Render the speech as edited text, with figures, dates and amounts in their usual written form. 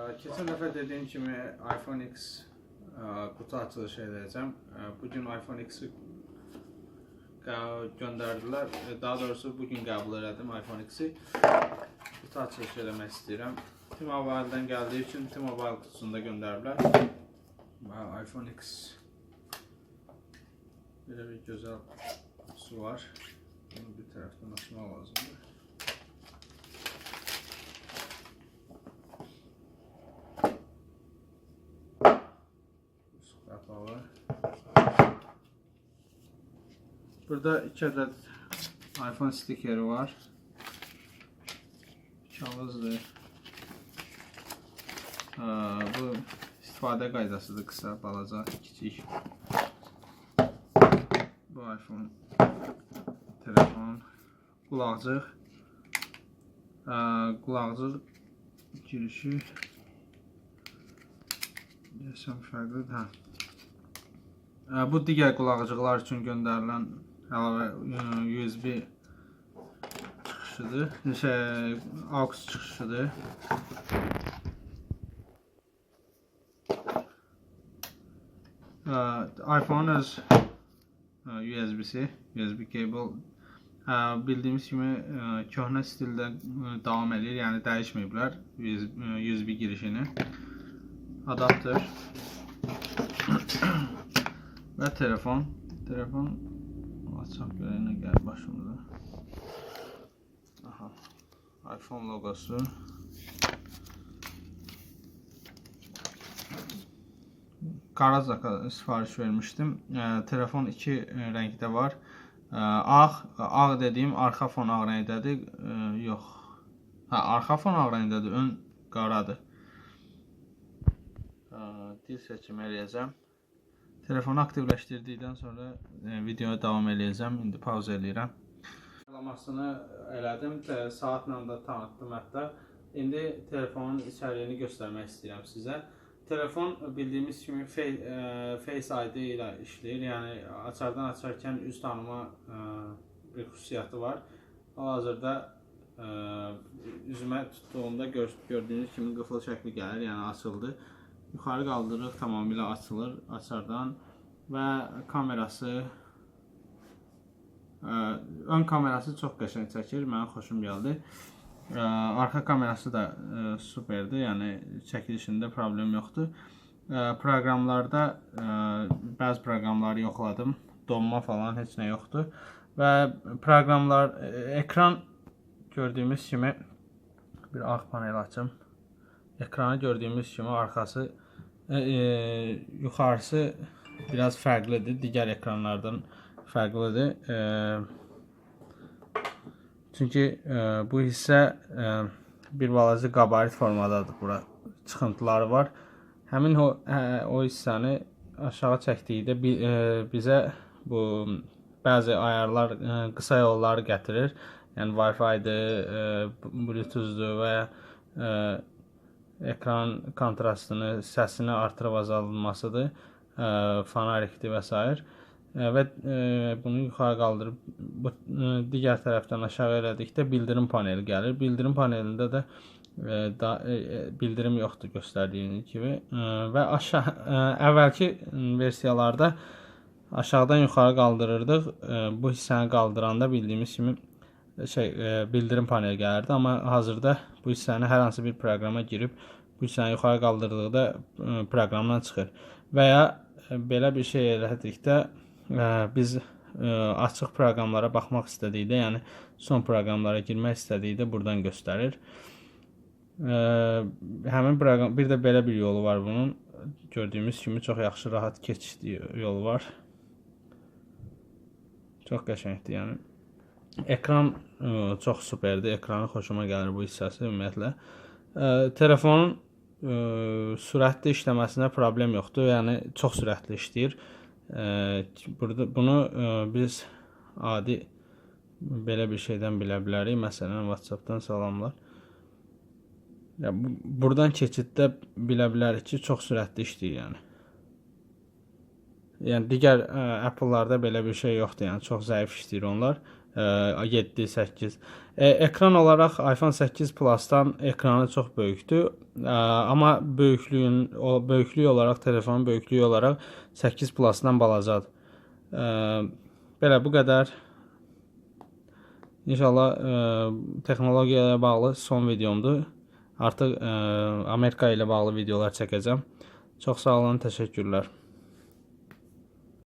Keçən dəfə dediyim kimi iPhone X qutu açılışı edəcəm. Bugün iPhone X-i göndərdilər. Daha doğrusu bugün qəbul elədim iPhone X-i. Qutu açılışı eləmək istəyirəm. T-Mobile'dən gəldiyi üçün T-Mobile qutusunda göndəriblər. Və iPhone X belə bir gözəl qutusu var. Bunu bir tərəfdən açmaq lazımdır. Qapağı. Burada iki ədəd iPhone stikeri var. Kağızdır. Bu istifadə qaydasıdır, qısa, balaca, kiçik. Bu iPhone telefon, qulaqcıq. Qulaqcıq girişi desəm fərqlidir. Hə. Bu digər qulaqcıqlar üçün göndərilən əlavə USB çıxışıdır. Şey, AUX çıxışıdır. iPhone-un öz USB-si, USB cable bildiyimiz kimi köhnə stildə davam edir, yəni dəyişməyiblər USB girişini. Adaptör və telefon. Telefon açaq görək nə gəlir başımıza. Aha. iPhone logosu. Qara zaka sifariş vermişdim. Telefon iki rəngdə var. Ağ, ağ dediyim arxa fon ağ rəngdədir. Yox. Hə, arxa fon ağ rəngdədir, ön qaradır. Dil seçimi eləyəcəm. Telefonu aktivləşdirdikdən sonra videoya davam eləyəcəm. İndi pauza eləyirəm. Ayarlamasını elədim, saatla da tanıtdım hətta. İndi telefonun içəriyini göstərmək istəyirəm sizə. Telefon bildiyimiz kimi Face ID ilə işləyir. Yəni açardan açarkən üz tanıma bir xüsusiyyəti var. Hal-hazırda üzümə tutduğumda gördüyünüz kimi qıfıl şəkli gəlir, yəni açıldı. Yuxarı qaldırırıq, tamamilə açılır açardan və kamerası ön kamerası çox qəşəng çəkir, mənim xoşum gəldi. Arxa kamerası da superdir, yəni çəkilişində problem yoxdur. Proqramlarda bəzi proqramları yoxladım, donma falan heç nə yoxdur. Və proqramlar, ekran gördüyümüz kimi bir ağ panel açım. Ekranı gördüyümüz kimi arxası, yuxarısı biraz fərqlidir, digər ekranlardan fərqlidir. Çünki bu hissə bir balaca qabarit formadadır, bura çıxıntıları var. Həmin o hissəni aşağı çəkdikdə bizə bu bəzi ayarlar, qısa yolları gətirir. Yəni Wi-Fi-dir, Bluetooth-dur və ya ekran kontrastını, səsini artırıb azaldılmasıdır, fanarikdir və s. Və bunu yuxarı qaldırıb bu digər tərəfdən aşağı elədikdə bildirim paneli gəlir. Bildirim panelində də bildirim yoxdur göstərdiyim kimi. Və əvvəlki versiyalarda aşağıdan yuxarı qaldırırdıq. Bu hissəni qaldıranda bildiyimiz kimi bildirim paneli gəlirdi. Amma hazırda bu hissəni hər hansı bir proqrama girib bu hissəni yuxarı qaldırdıqda proqramdan çıxır. Və ya belə bir şey elədikdə biz açıq proqramlara baxmaq istədikdə, yəni son proqramlara girmək istədikdə buradan göstərir. Həmin proqram, bir də belə bir yolu var bunun. Gördüyümüz kimi çox yaxşı, rahat keçid yolu var. Çox qəşəngdir, yəni. Ekran çox superdir. Ekranı xoşuma gəlir bu hissəsi ümumiyyətlə. Telefonun sürətli işləməsinə problem yoxdur. Yəni çox sürətli işləyir. Burada bunu biz adi belə bir şeydən bilə bilərik. Məsələn, WhatsApp-dan salamlar. Ya, buradan keçiddə bilə bilərik ki, çox sürətli işləyir, yəni. Yəni digər Apple-larda belə bir şey yoxdur, yəni çox zəif işləyir onlar. 7, 8. Ekran olaraq iPhone 8 Plus-dan ekranı çox böyükdür. Amma böyüklüyün o böyüklüyü olaraq, telefonun böyüklüyü olaraq 8 Plus-dan balacadır. Belə, bu qədər. İnşallah texnologiya ilə bağlı son videomdur. Artıq Amerika ilə bağlı videolar çəkəcəm. Çox sağ olun, təşəkkürlər.